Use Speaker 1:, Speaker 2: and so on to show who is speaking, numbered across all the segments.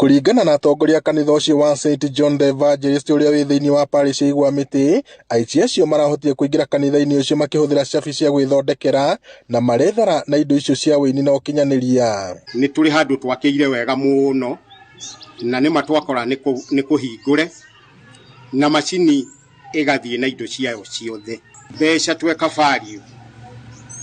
Speaker 1: Kũringana na atongoria a kanitha ũcio wa St John the Evangelist ũrĩa wĩ thĩinĩ wa parish ya Igwamĩtĩ, aici acio marahotire kũingĩra kanitha-inĩ ũcio makĩhũthĩra cabi cia gwĩthondekera na marethara na indo icio cia ũini na ũkinyanĩria.
Speaker 2: Nĩ tũrĩ handũ twakĩire wega mũno na nĩma twakora nĩ kũhingũre na macini ĩgathiĩ na indo ciayo ciothe. Mbeca tweka value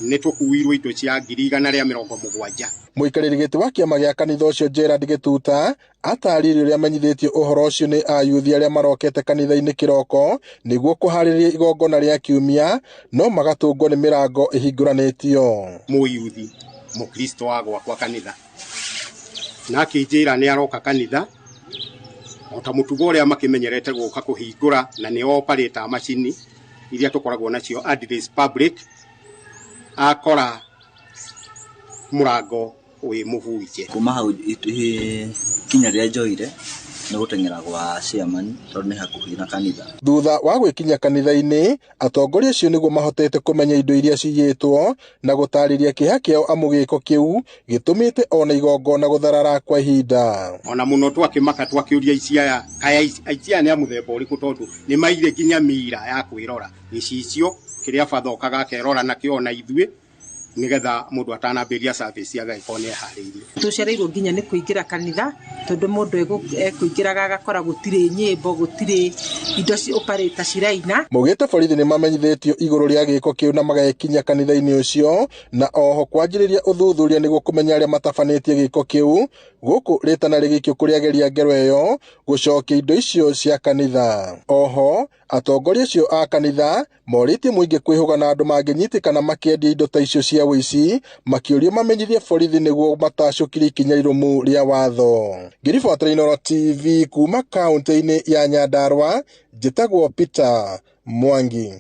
Speaker 2: nĩ tũkuirwo indo cia 170,000.
Speaker 1: Mũikarĩri gĩtĩ wa kĩama gĩa kanitha ũcio Gerard Gĩtuta atarĩirie ũrĩa amenyithĩtio ũhoro ũcio nĩ ayuthi arĩa marokete kanitha-inĩ kĩroko nĩguo kũharĩrĩria igongona rĩa kiumia no magatũngwo nĩ mĩrango ĩhingũranĩtio.
Speaker 2: Mũyuthi mũkristo wa gwakwa kanitha na akĩnjĩra nĩ aroka kanitha o ta mũtugo ũrĩa makĩmenyerete gũka kũhingũra na nĩ operate macini iria tũkoragwo nacio address public, akora mũrango wĩ mũbunje.
Speaker 3: Kuma hau ikinya rĩrĩa njoire nĩ gũteng'era gwa chairman tondũ nĩ hakuhĩ na kanitha.
Speaker 1: Thutha wa gwĩkinyia kanitha-inĩ, atongoria acio nĩguo mahotete kũmenya indo iria ciyĩtwo na gũtarĩria kĩeha kĩao amu gĩko kĩu gĩtũmĩte ona igongona gũtharara kwa ihinda.
Speaker 2: Ona mũno twakĩmaka twakĩũria aici aya, kaĩ aici aya nĩ a mũthemba ũrĩkũ tondũ nĩ maire nginya mira ya kwĩrora gĩcicio kĩrĩa batha okaga akerora nakĩo ona ithuĩ nĩgetha mũndũ atanambĩrĩria service agagĩkorwo nĩ eharĩirie.
Speaker 4: Tũcereirwo nginya nĩ kũingĩra kanitha tondũ mũndũ ekũingĩraga agakora gũtirĩ nyĩmbo, gũtirĩ indo operator ciraina.
Speaker 1: Maugĩte borithi nĩ mamenyithĩtio igũrũ rĩa gĩko kĩu na magekinyia kanitha-inĩ ũcio na oho kwanjĩrĩria ũthuthuria nĩguo kũmenya arĩa matabanĩtie gĩko kĩu gũkũ rĩtana rĩgĩikio kũrĩ ageria ngero ĩyo gũcokia indo icio cia kanitha. Oho atongoria acio a kanitha morĩtie mũingĩ kwĩhũga na andũ mangĩnyitĩkana makĩendia indo ta icio cia ũici makĩũrio mamenyithie borithi nĩguo matacũkire ikinya irũmu rĩa watho. Ngĩribotera Inooro TV kuma kaũntĩ-inĩ ya Nyandarua, njĩtagwo Peter Mwangi.